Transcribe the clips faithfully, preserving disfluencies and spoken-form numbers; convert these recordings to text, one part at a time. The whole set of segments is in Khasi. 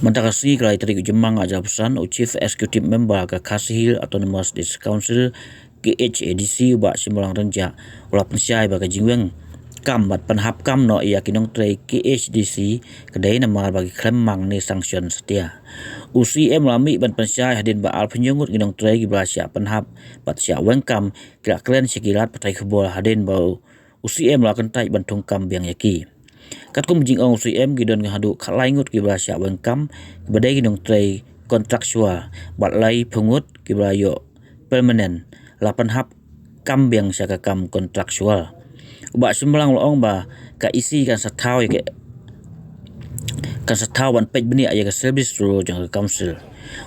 Mynta ka sngi ka lai tarik u Jymmang arhajar arphew san, u Chief Executive Member ka Khasi Hills Autonomous District Council, K H A D C, u Bah Shemlang Rynjah, u la pynshai ba ka jingweng kam bad pynhap kam noh ïa ki nongtrei K H A D C ka dei namar ba ki khlem mang ne sanction satia. U C M u la mih ban pynshai hadien ba arphew ngut ki nongtrei kiba la shah pynhap bad shah weng kam ki la kren sha ki lad pathai khubor hadien ba u C M u la kyntait ban thung kam biang ïa ki. Katkum jingong u C M, ki don haduh khatlai ngut kiba la shah weng kam, kiba dei ki nongtrei contractual, bad laiphew ngut kiba la ïoh permanent, la pynhap kam biang sha ka kam contractual. U Bah Shemlang u la ong ba ka E C kan sa thaw ïa ka, kan sa thaw ban peit bniah ïa ka service rule jong ka council.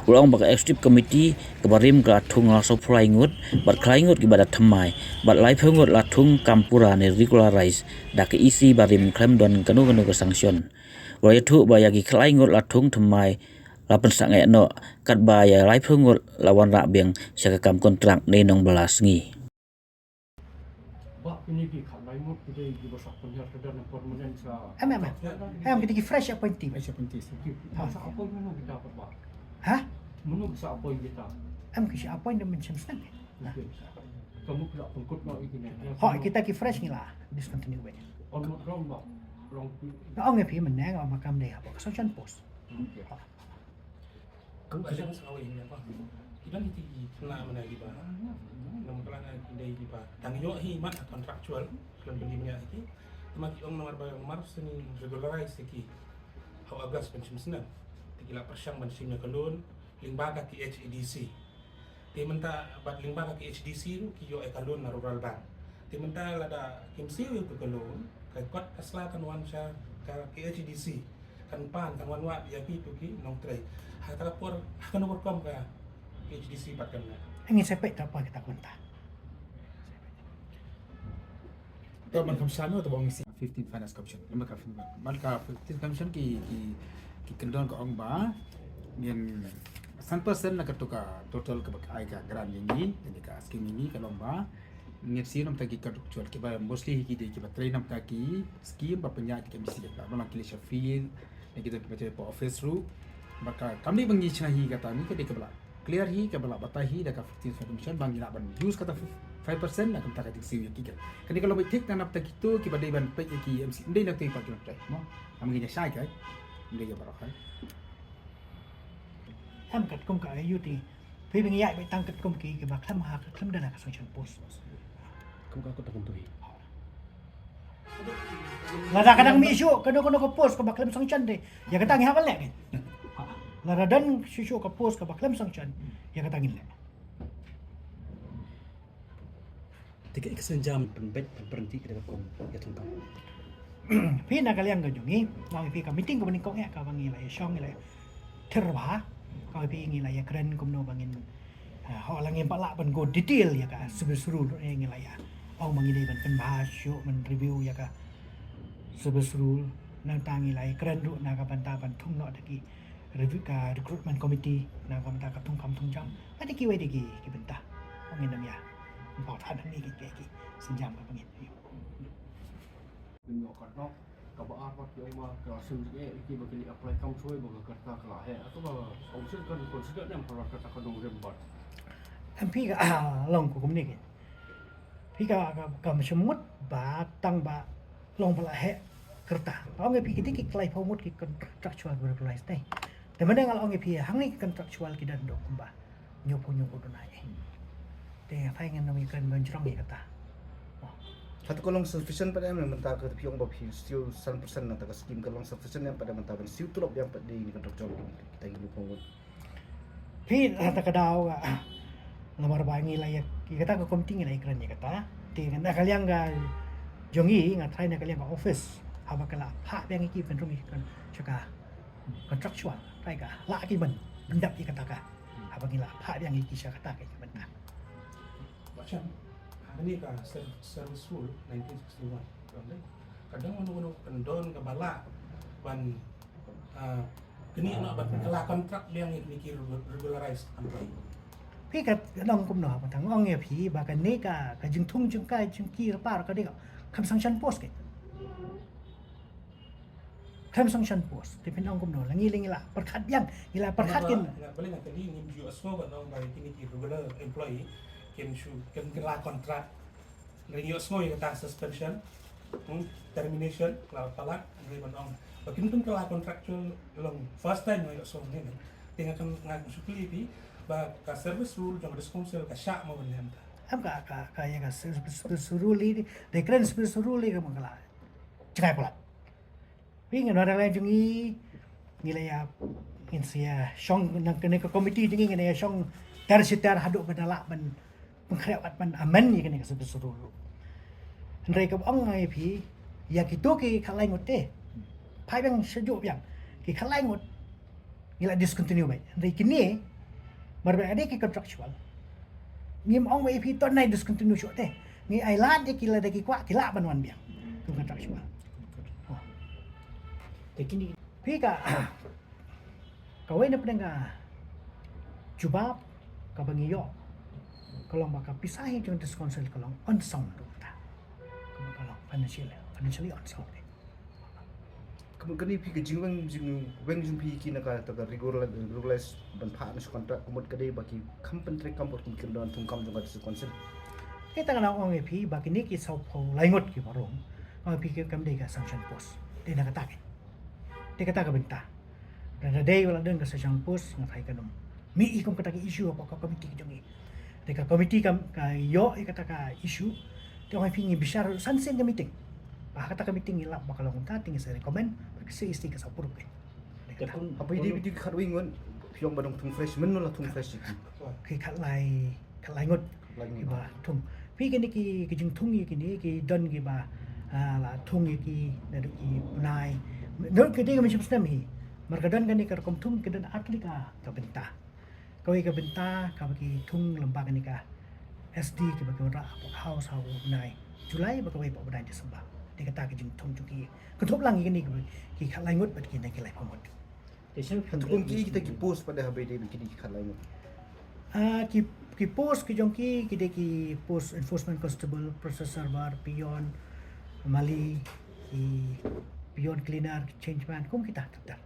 U la ong ba ka executive committee kaba rim ka la thung laiphew ngut, bad khatlai ngut kiba da thymmai, bad laiphew ngut la thung kam pura ne regularize da ka E C barim khlem don kano kano ka sanction. U la ïathuh ba ïa ki khatlai ngut la thung thymmai la pynsangeh noh, katba ïa laiphew ngut la wanrah biang sha ka kam contract ne nongbylla sngi. Bah, kine ki khatlai ngut ki dei kiba sa pynhiar ka don permanent sa. Em, em, em. Em, ki dei ki fresh appointee. Fresh appointee. Ki, ha, sa appoint mano kita, Bah? Ha? Mano ki sa appoint kita? Em, ki sa appoint da mynshem snem. Okey. Ka mut ki la pynkut noh ïa kine. Ho, kita ki fresh ngi la discontinue beit. On what ground, Bah? Long ki. Nga ong ïa phi mynne nga ong ba kam dei hapoh ka sanction post. Okey. Ka shu sa kawei ne, Bah. Ki don hi ki khynnah mynne kiba, namar kala na ki dei kiba dang ïoh hi mat contractual, khlem pynlip ïa ki. Te ma ki ong namar ba mar shu regularize ïa ki ha August ban shim snem. Te ki la pyrshang ban shim ïa ka loan lyngba ka K H A D C. Te mynta bad lyngba ka K H A D C ruh ki ïoh ïa ka loan na Rural Bank. Te mynta lada kim siew ïa ka loan, ka kot ka sla kan wan sha ka K H A D C. Kan pan, kan wan wad ïa kitu ki nongtrei. Ha kata ka por, ha kano ka rukom ka K H A D C pat kan na. Ngin sa peit ta pa kita kumta. To ban kam sanu to bang isi fifteen Finance Commission. Lama ka fifteen, man ka fifteen Commission ki, ki, ki kyndon ka ong ba ngin san percent na katu ka total kaba ai ka grant ïa ngi, ïa ka scheme ïa ngi ka long ba ngin siew namta ki contractual kiba mostly ki dei kiba trei namta ki scheme ba pynïaid ki M C, ba long ki leh sha field, ïa kita kiba trei pa office ruh. Ba ka kam dei ba ngi shna hi kata, ngi ka dei kaba la clear hi, kaba la batai hi da ka fifteen Commission ba ngi lah ban use kata five percent na ka bynta ka jingsiew ïa ki. Kane ka long beit thik na namta kitu kiba dei ban peit ïa ki M C, ym dei na ki pat ki nongtrei, mo. Kam ngi ïa shai kai. Ym dei ïa baroh kai. Em, katkum ka I U T. Phi ba ngi ïaid beit tang katkum ki, kiba khlem ha, khlem don ha ka sanction post. Kum ka kot ta kum tu hi. Lada ka dang mih shuh kano kano ka post kaba khlem sanction te, ïa kata ngi hap ban leh, kan? Lada don shuh shuh ka post kaba khlem sanction, ïa kata ngin leh. Te ka, ka sienjam pynbeit pynprenti ka dei ka kum ïa thungkam. Phi na ka liang ka jong ngi, nga ong ïa phi ka meeting kaba nyngkong eh kaba ngi la ïa shong, ngi la ïa thir bha, nga ong ïa phi ngi la ïa kren kumno ba ngin, ah, ho la ngim pat lah ban go detail ïa ka service rule ruh, eh, ngi la ïa ong ba ngi dei ban pynbha shuh, ban review ïa ka service rule. Nangta ngi la ïa kren ruh na ka bynta ban thung noh da ki review ka recruitment committee na ka bynta ka thungkam thungjam. Bad kiwei de ki, ki bynta. Ong ngin ym ïa. Ym pat hangne ki, ki, ki sienjam kaba ngin. Pynïoh ka dok, kaba ar pat ki ong ba ka la sim jingeh ïa ki ba ki leit apply kam shuwa ba ka rta ka la heh. Hato ba ong shisha kan consider ne em ka rta ka nongrim bad. Em phi ka, ah, long ko kumne ki. Phi ka, ka, kam shym mut ba tang ba long ba la heh ka rta. Ong ïa phi ki dei ki khlai phew ngut ki contractual ba regularize te. Te mynne nga la ong ïa phi hangne ki contractual ki don haduh kumba hynñiew phew hynñiew ngut duna eh. Te phai ngin ym ïa kren ban jrong ïa kata. Oh. Hato ka long sufficient pat em mynta ka phi ong ba phi siew san percent na kata ka scheme, ka long sufficient em pat em mynta ban siew tulop biang pat de ni contractual kita ki hynñiew phew ngut. Phi, ah, ta ka daw, ah, namar ba ngi la ïa, ïa kata ka komiti ngi la ïa kren ïa kata. Te na ka liang ka jong ngi nga try na ka liang ka office. Haba ka la phah biang ïa ki pynrung ïa ki kon-, sha ka contractual. Try ka la ki ban pyndap ïa kata ka. Haba ngi la phah biang ïa ki sha kata ka ïa ka bynta. Ba sham, hangne ka ser-, service rule nineteen sixty-one. Ka dang mano mano ka don kaba lah ban Ah, kane noh bad ka la contract biang ïa kine ki regu-, regularized employee. Phi ka long kumno, ba tang ong ïa phi ba kane ka, ka jingthung jingkai jingkyrpad ka dei ka kham sanction post ke. Term sanction post, te phin ong kumno, la ngi la ngi la pyrkhat biang, ngi la pyrkhat kin. Nga beli nga kali ngim ju asmo ba nong ba kini ki regular employee kin shu kin kila contract. Ngi ju asmo ïa kata suspension, hmm, termination, la palak, ngi ba nong ba kin kin kila contractual long first time ngi asmo ni. Te nga kan nga shu kali pi ba ka service rule jong district council ka shah mo ban hem ta. Em ka ka ka ïa ka service rule, de kren service rule ka mangala. Cakap pula. Phi ngan wan la jong ngi, ngi la ïa, ngin sa ïa shong nang kane ka komiti jong ngi, ngi la ïa shong ter shi ter haduh ban lah ban pynkhreh wat ban amend ïa kane ka service rule. Hynrei ka ong ngai phi ïa kito ki khatlai ngut te. Phai biang sha juh biang ki khatlai ngut. Ngi la discontinue bai. Hynrei kine mar ba dei ki contractual. Ngim ong ba ïa phi to nai discontinue shuh te. Ngi ai lad ïa ki lada ki kwah ki lah ban wan biang. Kum contractual. Te kine phi ka kawei na pdeng ka jubab kaba ngi ïoh ka long ba ka pisa hi jong district council ka long unsound ruh ta. Ka long financially, financially unsound. Ka mut kane phi ka jingweng jingweng jong phi ki na kata ka regular regularize ban phah na sha contract ka mut ka dei ba ki kham pyntrei kam bad kum ki don thung kam jong ka district council. Kita nga ong ïa phi ba kine ki saw phew lai ngut ki ba rung ba phi ki kam dei ka sanction post. Dei na kata ka dei kata ka bynta. Da dei wala don ka sanction post nga phai ka num. Mi i kum kata ka issue hapoh ka komiti ka jong i. Te ka komiti kam ka ïoh ïa kata ka issue. Te ong phi ngi bishar san sien ka meeting. Ba kata ka meeting ngi lap ba ka long kumta te ngi sa recommend ba ka C E C ka sa approve ka. Hapoh i dei video khatwei ngut phi ong ba dang thung fresh, mynno la thung fresh ki. Ki khatlai khatlai ngut. Ki ba thung. Phi kine ki ki jingthung ïa kine ki don ki ba la thung ïa ki naduh ki bnai. Naduh ki dei ka mynshem snem hi. Mar ka don kane ka rukom thung ki don ar tylli ka bynta. Kawei ka bynta kaba ki thung lyngba kane ka S D kiba ki wanrah hapoh House ha u bnai July bad kawei hapoh bnai December. Dei kata ka jingthung jong ki. Kynthup lang ïa kine ki khatlai ngut bad kine ki laiphew ngut. Te shen Hynrei kum ki kita ki post pat ha ba dei ba kine ki khatlai ngut. Ah, ki ki post ki jong ki ki dei ki post enforcement constable, process server, peon, mali, ki peon, cleaner, change man, kum kita ter ter.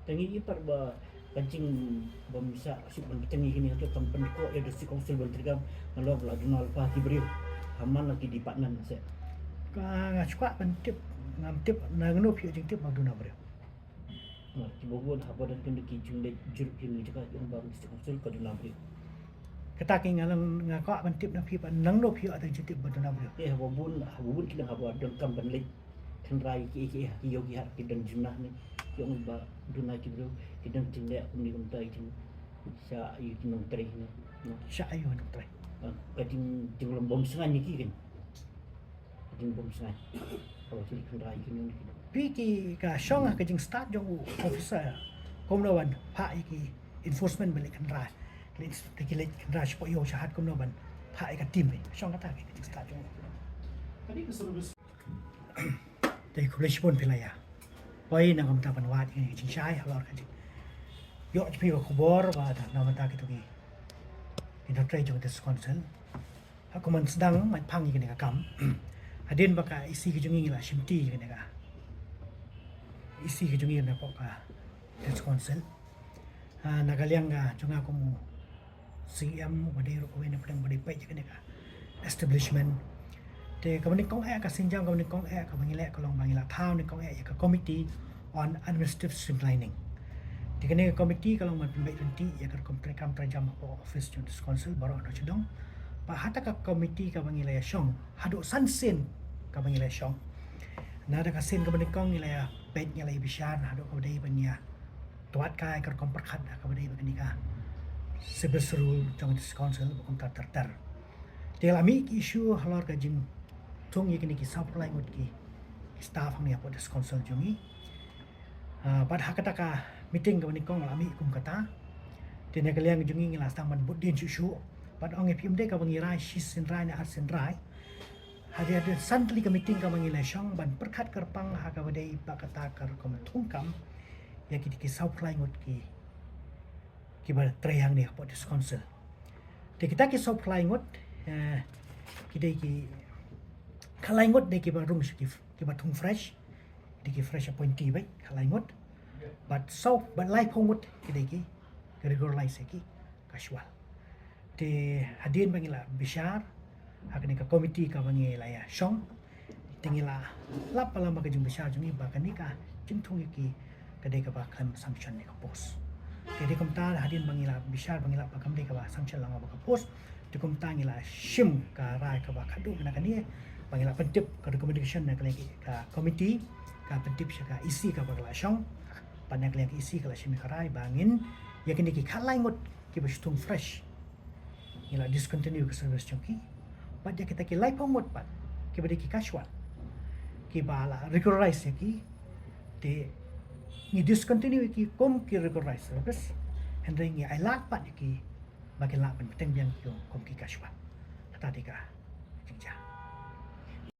Te ngi i pat ba ka jingbym shah suk ban bteng ïa kine hato kam pynkoh ïa district council ban treikam nalor ba la duna lypa ki briew. Ha man la ki department se. Ka nga shu kwah ban tip, ngam tip na ngano phi ïoh jingtip ba duna briew. Ki ba bun haba don kine ki jingleit jur ki jaka ki ong ba ka district council ka duna briew. Kata ki nga lang nga kwah ban tip na phi ba nangno phi ïoh ata jingtip ba duna briew. Eh, haba bun haba bun ki nang haba don kam ban leit kynrai ki ki ki ïoh ki har ki don jumlah ne ki ong ba duna ki briew ki don jingleit kumne kumta ki jing sha ïoh ki nongtrei ne. Sha ïoh nongtrei. Ka jing jinglong bym sngan ne ki kan. Ka jingbym sngan. Ka ba ki leit kynrai ki ne. Phi ki ka shong ha ka jingstad jong u officer kumno ban phah ïa ki enforcement ban leit kynrai. Ki leit kynrai shapoh ïew shahat kumno ban phah ïa ka team ne. Shong kata ka jingstad jong u. Te khublei shibun phi la ïa poi na ka bynta ban wad ïa ka jingshai halor ka jing ïoh phi ka khubor ba na ka bynta kito ki nongtrei jong ka district council. Ha kum ban sdang ban phang ïa kane ka kam. Hadien ba ka E C ka jong ngi la shimti ïa kane ka E C ka jong ngi na pok ka district council. Ah, na ka liang ka jong nga kum u C M uba dei ruh kawei na pdeng ba dei peit ïa kane ka establishment. Te kaba nyngkong eh ka sienjam kaba nyngkong eh kaba ngi leh ka long ba ngi la thaw nyngkong eh ïa ka committee on administrative streamlining. Te kane ka committee ka long ban pynbeit ryntih ïa ka rukom treikam treijam hapoh office jong district council baroh na shnong. Ba hata ka committee kaba ngi la ïa shong haduh san sien kaba ngi la ïa shong. Na da ka sien kaba nyngkong ngi la ïa peit ngi la ïa bishar haduh kaba dei ban ïa twat kai ka rukom pyrkhat ha kaba dei ba kane ka service rule jong district council ba kumta ter ter. Te la mih ki issue halor ka jingthung ïa kine ki saw phew lai ngut ki staff hangne hapoh district council jong ngi. Ah, bad ha kata ka meeting kaba nyngkong la mih kum kata. Te na ka liang jong ngi ngi la sdang ban bud dien shuh shuh bad ong ïa phi ym dei kaba ngi rai shi sien rai ne ar sien rai. Hadien hadien san tylli ka meeting kaba ngi la shong ban pyrkhat kyrpang ha kaba dei ba kata ka rukom thungkam ïa kiti ki saw phew lai ngut ki kiba trei hangne hapoh district council. Te kita ki saw phew lai ngut, eh, ki dei ki khatlai ngut dei kiba rung sha ki kiba thung fresh. ki fresh appointee beit, khatlai ngut. Bad saw, bad laiphew ngut ki dei ki, ki regularized ïa ki casual. Te hadien ba ngi la bishar ha kane ka committee kaba ngi la ïa shong, te ngi la lap palat ha ka jingbishar jong ngi ba kane ka jingthung ïa ki ka dei kaba khlem sanction ïa ka post. Te dei kumta hadien ba ngi la bishar ba ngi la lap ba kam dei kaba sanction lang ba ka post, te kumta ngi la shim ka rai kaba khadduh na kane, ba ngi la pyntip ka recommendation na ka, ka committee, ka pyntip sha ka E C kaba ka la shong, bad na ka E C ka la shim ka rai ba ngin ïa kine ki khatlai ngut kiba shu thung fresh, ngi la discontinue ka service jong ki. Bad ïa kita ki laiphew ngut pat kiba dei ki casual, kiba la regularize ïa ki, te ngi discontinue ïa ki kum ki regularized service, hynrei ngi ailad pat ïa ki ba kin lah ban bteng biang ïa ki kum ki casual. Kata dei ka jingjia.